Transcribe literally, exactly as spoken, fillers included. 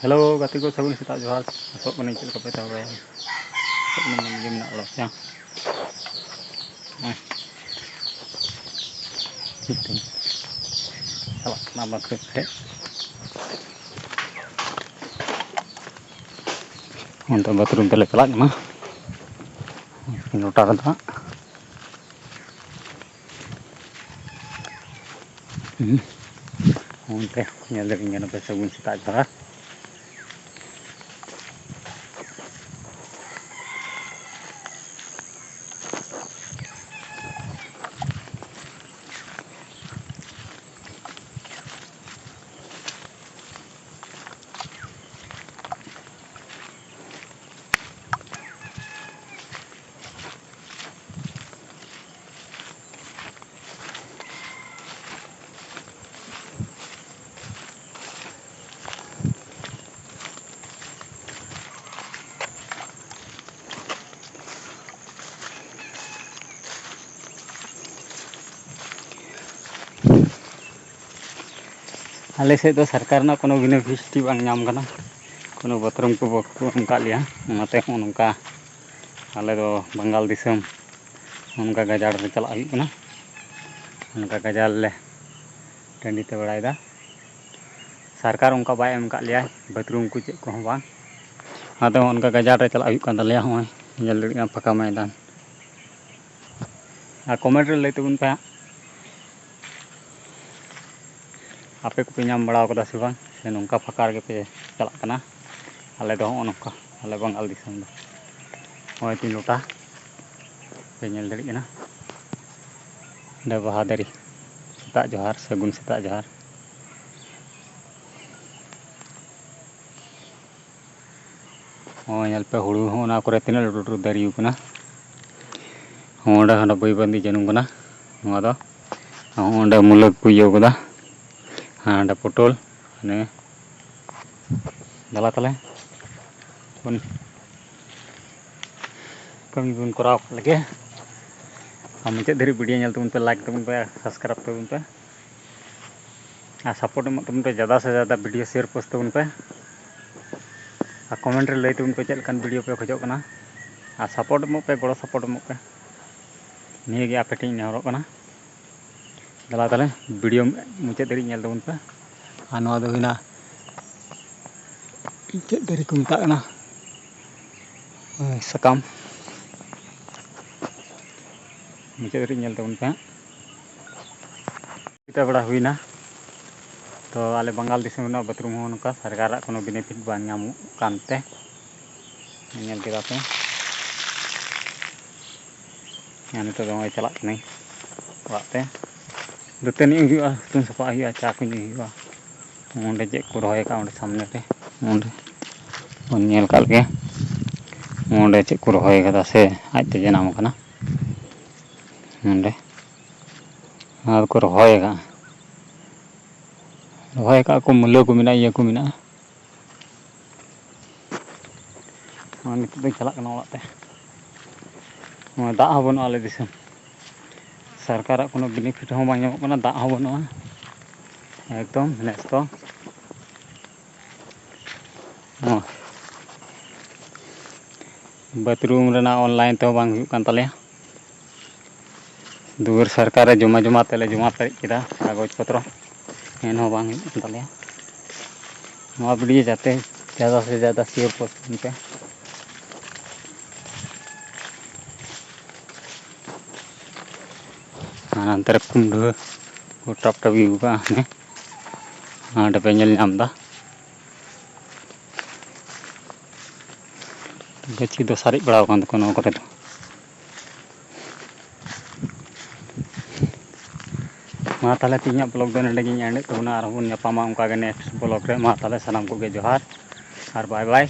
Hello ᱜᱟᱛᱮ ᱠᱚ, ᱥᱟᱹᱜᱩᱱ ᱥᱮᱛᱟᱜ ᱡᱚᱦᱟᱨ᱾ ᱟᱥᱚᱜ ᱠᱟᱹᱱᱟᱹᱧ ᱪᱮᱫ ᱞᱮᱠᱟ ᱯᱮ ᱛᱟᱦᱮᱸ ᱵᱟᱲᱟᱭᱟ᱾ ᱟᱥᱚᱜ ᱠᱟᱹᱱᱟᱹᱧ ᱢᱚᱡᱽ ᱜᱮ ᱢᱮᱱᱟᱜ ᱵᱟᱲᱟ ᱯᱮᱭᱟ᱾ ᱱᱚᱜᱼᱚᱭ ᱢᱤᱫᱴᱮᱱ ᱪᱟᱞᱟᱜ ᱠᱟᱱᱟ ᱵᱟᱛᱷᱨᱩᱢ ᱥᱮᱫ᱾ ᱚᱱᱛᱮ ᱵᱟᱛᱷᱨᱩᱢ ᱛᱮᱞᱮ ᱪᱟᱞᱟᱜ ᱠᱟᱱᱟ᱾ ᱞᱚᱴᱟ ᱨᱮᱫᱚ ᱦᱟᱸᱜ ᱦᱩᱸ᱾ ᱚᱱᱛᱮ ᱧᱮᱞ ᱫᱟᱲᱮᱭᱟᱜ ᱠᱟᱱᱟ ᱯᱮ, ᱥᱟᱹᱜᱩᱱ ᱥᱮᱛᱟᱜ ᱡᱚᱦᱟᱨ᱾ ᱟᱞᱮ ᱥᱮᱫ ᱫᱚ ᱥᱚᱨᱠᱟᱨ ᱨᱮᱱᱟᱜ ᱠᱳᱱᱳ ᱵᱮᱱᱤᱯᱷᱤᱴ ᱵᱟᱝ ᱧᱟᱢ ᱠᱟᱱᱟ, ᱠᱳᱱᱳ ᱵᱟᱛᱷᱨᱩᱢ ᱠᱚ ᱵᱟᱠᱚ ᱮᱢ ᱟᱠᱟᱫ ᱞᱮᱭᱟ᱾ ᱚᱱᱟᱛᱮ ᱦᱚᱸᱜᱼᱚ ᱱᱚᱝᱠᱟ ᱟᱞᱮ ᱫᱚ ᱵᱟᱝᱜᱟᱞ ᱫᱤᱥᱚᱢ ᱚᱱᱠᱟ ᱜᱟᱡᱟᱲ ᱨᱮ ᱪᱟᱞᱟᱜ ᱦᱩᱭᱩᱜ ᱠᱟᱱᱟ᱾ ᱚᱱᱠᱟ ᱜᱟᱡᱟᱲ ᱞᱮ ᱴᱟᱺᱰᱤ ᱛᱮ ᱵᱟᱲᱟᱭᱮᱫᱟ᱾ ᱥᱚᱨᱠᱟᱨ ᱚᱱᱠᱟ ᱵᱟᱭ ᱮᱢ ᱟᱠᱟᱫ ᱞᱮᱭᱟ ᱵᱟᱛᱷᱨᱩᱢ ᱠᱚ ᱪᱮᱫ ᱠᱚᱦᱚᱸ ᱵᱟᱝ᱾ ᱟᱫᱚ ᱚᱱᱠᱟ ᱜᱟᱡᱟᱲ ᱨᱮ ᱪᱟᱞᱟᱜ ᱦᱩᱭᱩᱜ ᱠᱟᱱ ᱛᱟᱞᱮᱭᱟ᱾ ᱦᱚᱸᱜᱼᱚᱭ ᱧᱮᱞ ᱫᱟᱲᱮᱭᱟᱜ ᱠᱟᱱᱟ ᱯᱷᱟᱸᱠᱟ ᱢᱚᱭᱫᱟᱱ᱾ ᱟᱨ ᱠᱚᱢᱮᱱᱴ ᱨᱮ ᱞᱟᱹᱭ ᱛᱟᱵᱚᱱ ᱯᱮ ᱦᱟᱸᱜ, ᱟᱯᱮ ᱠᱚᱯᱮ ᱧᱟᱢ ᱵᱟᱲᱟ ᱠᱟᱫᱟ ᱥᱮ ᱵᱟᱝ, ᱥᱮ ᱱᱚᱝᱠᱟ ᱯᱷᱟᱸᱠᱟ ᱨᱮᱜᱮ ᱯᱮ ᱪᱟᱞᱟᱜ ᱠᱟᱱᱟ? ᱟᱞᱮ ᱫᱚ ᱦᱚᱸᱜᱼᱚ ᱱᱚᱝᱠᱟ, ᱟᱞᱮ ᱵᱟᱝᱜᱟᱞ ᱫᱤᱥᱚᱢ ᱫᱚ ᱱᱚᱜᱼᱚᱭ ᱛᱤᱱ ᱞᱚᱴᱟ ᱯᱮ ᱧᱮᱞ ᱫᱟᱲᱮᱭᱟᱜ ᱠᱟᱱᱟ᱾ ᱚᱸᱰᱮ ᱵᱟᱦᱟ ᱫᱟᱨᱮ᱾ ᱥᱮᱛᱟᱜ ᱡᱚᱦᱟᱨ, ᱥᱟᱹᱜᱩᱱ ᱥᱮᱛᱟᱜ ᱡᱚᱦᱟᱨ᱾ ᱦᱚᱸ, ᱧᱮᱞ ᱯᱮ, ᱦᱩᱲᱩ ᱦᱚᱸ ᱚᱱᱟ ᱠᱚᱨᱮ ᱛᱤᱱᱟᱹᱜ ᱞᱟᱹᱴᱩ ᱞᱟᱹᱴᱩ ᱫᱟᱨᱮ ᱠᱟᱱᱟ᱾ ᱦᱚᱸ, ᱚᱸᱰᱮ ᱦᱟᱸᱰᱮ ᱵᱟᱹᱭ ᱵᱟᱹᱱᱫᱤ ᱡᱟᱹᱱᱩᱢ ᱠᱟᱱᱟ ᱱᱚᱣᱟ ᱫᱚ᱾ ᱦᱚᱸ, ᱚᱸᱰᱮ ᱢᱩᱞᱟᱹ ᱠᱚ ᱤᱭᱟᱹ ᱠᱟᱫᱟ᱾ ᱦᱟᱸᱰᱮ ᱯᱚᱴᱚᱞ, ᱦᱟᱱᱮ ᱫᱮᱞᱟ ᱛᱟᱞᱮ ᱵᱚᱱ ᱠᱟᱹᱢᱤ ᱵᱚᱱ ᱠᱚᱨᱟᱣ ᱠᱟᱜ ᱞᱮᱜᱮ᱾ ᱟᱨ ᱢᱩᱪᱟᱹᱫ ᱫᱷᱟᱹᱨᱤᱡ ᱵᱷᱤᱰᱤᱭᱳ ᱧᱮᱞ ᱛᱟᱵᱚᱱ ᱯᱮ, ᱞᱟᱭᱤᱠ ᱛᱟᱵᱚᱱ ᱯᱮ, ᱥᱟᱵᱥᱠᱨᱟᱭᱤᱵᱽ ᱛᱟᱵᱚᱱ ᱯᱮ᱾ ᱟᱨ ᱥᱟᱯᱳᱨᱴ ᱮᱢᱚᱜ ᱛᱟᱵᱚᱱ ᱯᱮ, ᱡᱟᱫᱟ ᱥᱮ ᱡᱟᱫᱟ ᱵᱷᱤᱰᱤᱭᱳ ᱥᱮᱭᱟᱨ ᱯᱳᱥᱴ ᱛᱟᱵᱚᱱ ᱯᱮ᱾ ᱟᱨ ᱠᱚᱢᱮᱱᱴ ᱨᱮ ᱞᱟᱹᱭ ᱛᱟᱵᱚᱱ ᱯᱮ ᱪᱮᱫ ᱞᱮᱠᱟᱱ ᱵᱷᱤᱰᱤᱭᱳ ᱯᱮ ᱠᱷᱚᱡᱚᱜ ᱠᱟᱱᱟ, ᱟᱨ ᱥᱟᱯᱳᱨᱴ ᱮᱢᱚᱜ ᱯᱮ, ᱜᱚᱲᱚ ᱥᱟᱯᱳᱨᱴ ᱮᱢᱚᱜ ᱯᱮ, ᱱᱤᱭᱟᱹ ᱜᱮ ᱟᱯᱮ ᱴᱷᱮᱱ ᱤᱧ ᱱᱮᱦᱚᱨᱚᱜ ᱠᱟᱱᱟ᱾ ᱫᱮᱞᱟ ᱛᱟᱦᱞᱮ ᱵᱷᱤᱰᱤᱭᱳ ᱢᱩᱪᱟᱹᱫ ᱫᱷᱟᱹᱨᱤᱡ ᱧᱮᱞ ᱛᱟᱵᱚᱱ ᱯᱮ᱾ ᱟᱨ ᱱᱚᱣᱟ ᱫᱚ ᱦᱩᱭᱱᱟ ᱪᱮᱫ ᱫᱟᱨᱮ ᱠᱚ ᱢᱮᱛᱟᱜ ᱠᱟᱱᱟ, ᱳᱭ ᱥᱟᱠᱟᱢ᱾ ᱢᱩᱪᱟᱹᱫ ᱫᱷᱟᱹᱨᱤᱡ ᱧᱮᱞ ᱛᱟᱵᱚᱱ ᱯᱮ ᱦᱟᱸᱜ᱾ ᱪᱤᱠᱟᱹ ᱵᱟᱲᱟ ᱦᱩᱭᱱᱟ᱾ ᱛᱚ ᱟᱞᱮ ᱵᱟᱝᱜᱟᱞ ᱫᱤᱥᱚᱢ ᱨᱮᱱᱟᱜ ᱵᱟᱛᱷᱨᱩᱢ ᱦᱚᱸ ᱱᱚᱝᱠᱟ ᱥᱚᱨᱠᱟᱨᱟᱜ ᱠᱳᱱᱳ ᱵᱮᱱᱤᱯᱷᱤᱴ ᱵᱟᱝ ᱧᱟᱢᱚᱜ ᱠᱟᱱᱛᱮ ᱧᱮᱞ ᱠᱮᱫᱟ ᱯᱮ᱾ ᱟᱨ ᱱᱤᱛᱚᱜ ᱫᱚ ᱱᱚᱜᱼᱚᱭ ᱪᱟᱞᱟᱜ ᱠᱟᱹᱱᱟᱹᱧ ᱚᱲᱟᱜ ᱛᱮ᱾ ᱫᱟᱹᱛᱟᱹᱱᱤ ᱦᱩᱭᱩᱜᱼᱟ, ᱦᱩᱛᱩᱢ ᱥᱟᱯᱷᱟᱜ ᱦᱩᱭᱩᱜᱼᱟ, ᱪᱟ ᱠᱚ ᱧᱩᱭ ᱦᱩᱭᱩᱜᱼᱟ᱾ ᱚᱸᱰᱮ ᱪᱮᱫ ᱠᱚ ᱨᱚᱦᱚᱭ ᱟᱠᱟᱫ ᱚᱸᱰᱮ ᱥᱟᱢᱱᱮ ᱨᱮ, ᱚᱸᱰᱮ ᱵᱚᱱ ᱧᱮᱞ ᱠᱟᱜ ᱜᱮ᱾ ᱚᱸᱰᱮ ᱪᱮᱫ ᱠᱚ ᱨᱚᱦᱚᱭ ᱟᱠᱟᱫᱟ ᱥᱮ ᱟᱡᱛᱮ ᱡᱟᱱᱟᱢ ᱟᱠᱟᱱᱟ᱾ ᱱᱚᱸᱰᱮ ᱚᱱᱟ ᱫᱚᱠᱚ ᱨᱚᱦᱚᱭ ᱟᱠᱟᱫᱼᱟ᱾ ᱨᱚᱦᱚᱭ ᱟᱠᱟᱫ ᱠᱚ, ᱢᱩᱞᱟᱹ ᱠᱚ ᱢᱮᱱᱟᱜᱼᱟ, ᱤᱭᱟᱹ ᱠᱚ ᱢᱮᱱᱟᱜᱼᱟ᱾ ᱱᱚᱜᱼᱚᱭ ᱱᱤᱛᱚᱜ ᱫᱚᱧ ᱪᱟᱞᱟᱜ ᱠᱟᱱᱟ ᱚᱲᱟᱜ ᱛᱮ᱾ ᱱᱚᱜᱼᱚᱭ ᱫᱟᱜ ᱦᱚᱸ ᱵᱟᱹᱱᱩᱜᱼᱟ ᱟᱞᱮ ᱫᱤᱥᱚᱢ᱾ ᱥᱚᱨᱠᱟᱨᱟᱜ ᱠᱳᱱᱳ ᱵᱮᱱᱤᱯᱷᱤᱴ ᱦᱚᱸ ᱵᱟᱝ ᱧᱟᱢᱚᱜ ᱠᱟᱱᱟ, ᱫᱟᱜ ᱦᱚᱸ ᱵᱟᱹᱱᱩᱜᱼᱟ᱾ ᱮᱠᱫᱚᱢ ᱱᱮᱥ ᱫᱚ ᱵᱟᱛᱷᱨᱩᱢ ᱨᱮᱱᱟᱜ ᱚᱱᱞᱟᱭᱤᱱ ᱛᱮᱦᱚᱸ ᱵᱟᱝ ᱦᱩᱭᱩᱜ ᱠᱟᱱ ᱛᱟᱞᱮᱭᱟ᱾ ᱫᱩᱣᱟᱹᱨ ᱥᱚᱨᱠᱟᱨ ᱨᱮ ᱡᱚᱢᱟ ᱡᱚᱢᱟ ᱛᱮᱞᱮ ᱡᱚᱢᱟ ᱯᱮᱨᱮᱡ ᱠᱮᱫᱟ ᱠᱟᱜᱚᱡᱽ ᱯᱚᱛᱨᱚ, ᱮᱱᱦᱚᱸ ᱵᱟᱝ ᱦᱩᱭᱩᱜ ᱠᱟᱱ ᱛᱟᱞᱮᱭᱟ᱾ ᱱᱚᱣᱟ ᱵᱷᱤᱰᱤᱭᱳ ᱡᱟᱛᱮ ᱡᱟᱫᱟ ᱥᱮ ᱡᱟᱫᱟ ᱥᱮᱭᱟᱨ ᱯᱚᱥᱚᱱᱫ ᱯᱮ᱾ ᱟᱨ ᱦᱟᱱᱛᱮ ᱨᱮ ᱠᱩᱢᱰᱷᱟᱹ ᱠᱚ ᱴᱟᱯ ᱴᱟᱯ ᱤᱭᱟᱹ ᱠᱟᱜᱼᱟ, ᱦᱟᱱᱮ ᱦᱟᱸᱰᱮ ᱯᱮ ᱧᱮᱞ ᱧᱟᱢ ᱮᱫᱟ᱾ ᱜᱟᱹᱪᱷᱤ ᱫᱚ ᱥᱟᱨᱮᱡ ᱵᱟᱲᱟᱣ ᱟᱠᱟᱱ ᱛᱟᱠᱚᱣᱟ ᱱᱚᱣᱟ ᱠᱚᱨᱮ ᱫᱚ᱾ ᱢᱟ ᱛᱟᱦᱚᱞᱮ ᱛᱮᱦᱮᱧᱟᱜ ᱵᱞᱚᱜ ᱫᱚ ᱱᱚᱸᱰᱮ ᱜᱤᱧ ᱮᱱᱰᱮᱫ ᱛᱟᱵᱚᱱᱟ, ᱟᱨᱦᱚᱸ ᱵᱚᱱ ᱧᱟᱯᱟᱢᱟ ᱚᱱᱠᱟ ᱜᱮ ᱱᱮᱠᱥᱴ ᱵᱞᱚᱜ ᱨᱮ᱾ ᱢᱟ ᱛᱟᱦᱚᱞᱮ ᱥᱟᱱᱟᱢ ᱠᱚᱜᱮ ᱡᱚᱦᱟᱨ ᱟᱨ ᱵᱟᱭ ᱵᱟᱭ᱾